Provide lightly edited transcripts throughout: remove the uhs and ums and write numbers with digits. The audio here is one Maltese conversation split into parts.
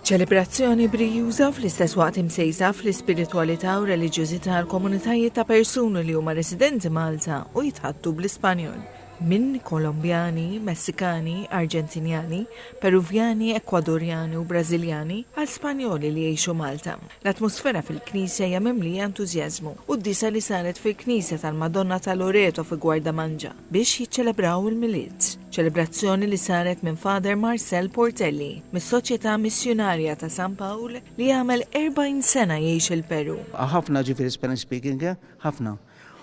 Ċelebrazzjoni brijuża u fl-istess waqt imsejsa fl-ispiritwalità u reliġjożità għal komunitajiet ta' persuni li huma residenti Malta u jitħaddtu bl-Ispanjol, minn Kolombjani, Messikani, Arġentinjani, Peruvjani, Ekwadorjani u Brażiljani għal Spanjoli li jgħixu Malta. L-atmosfera fil-knisja hija mimlija entużjażmu. Quddiesa li saret fil-Knisja tal-Madonna ta' Loreto fi Gwardamanġa biex jiċċelebraw il-Milied. Ċelebrazzjoni li saret minn Father Marcel Portelli mis-Soċjetà Missjunarja ta' San Pawl li għamel 40 sena jgħix il-Peru. Ħafna ġifieri Spanish speaking, eh? Ħafna.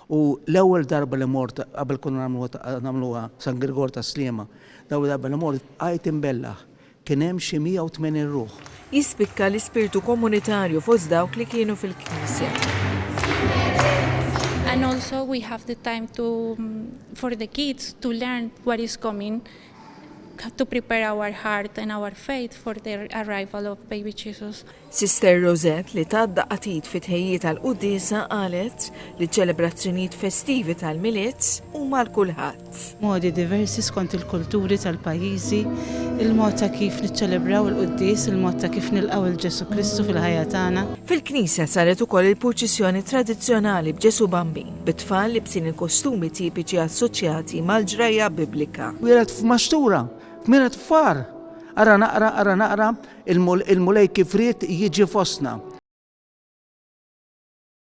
U l-ewwel darba li mort qabel konna nagħmluha San Girgor tas-Sliema, l-ewwel darba li mort bqajt imbellaħ. Kien hemm xi 180 ruħ. Jispikka l-ispirtu komunitarju fost dawk li kienu fil-knisja. And also we have the time to for the kids to learn what is coming to prepare our heart and our faith for the arrival of baby Jesus. Sister Rosette li tat daqqa t'id fit-tħejjijiet għall-quddiesa qalet li ċ-ċelebrazzjonijiet festivi tal-Milied huma għal kulħadd. Modi diversi skont il-kulturi tal-pajjiżi, il-mod ta' kif niċċelebraw il-quddies, il-mod ta' kif nilqgħu 'l Ġesù Kristu fil-ħajja tagħna. Fil-knisja saret ukoll il-purċissjoni tradizzjonali b'Ġesù Bambin, bit-tfal libsin il-kostumi tipiċi assoċjati mal-ġrajja Biblika. Wieħed f'maxtura, f'miered f'far. Ara naqra, ara naqra, Il-Mulej kif ried jiġi fostna.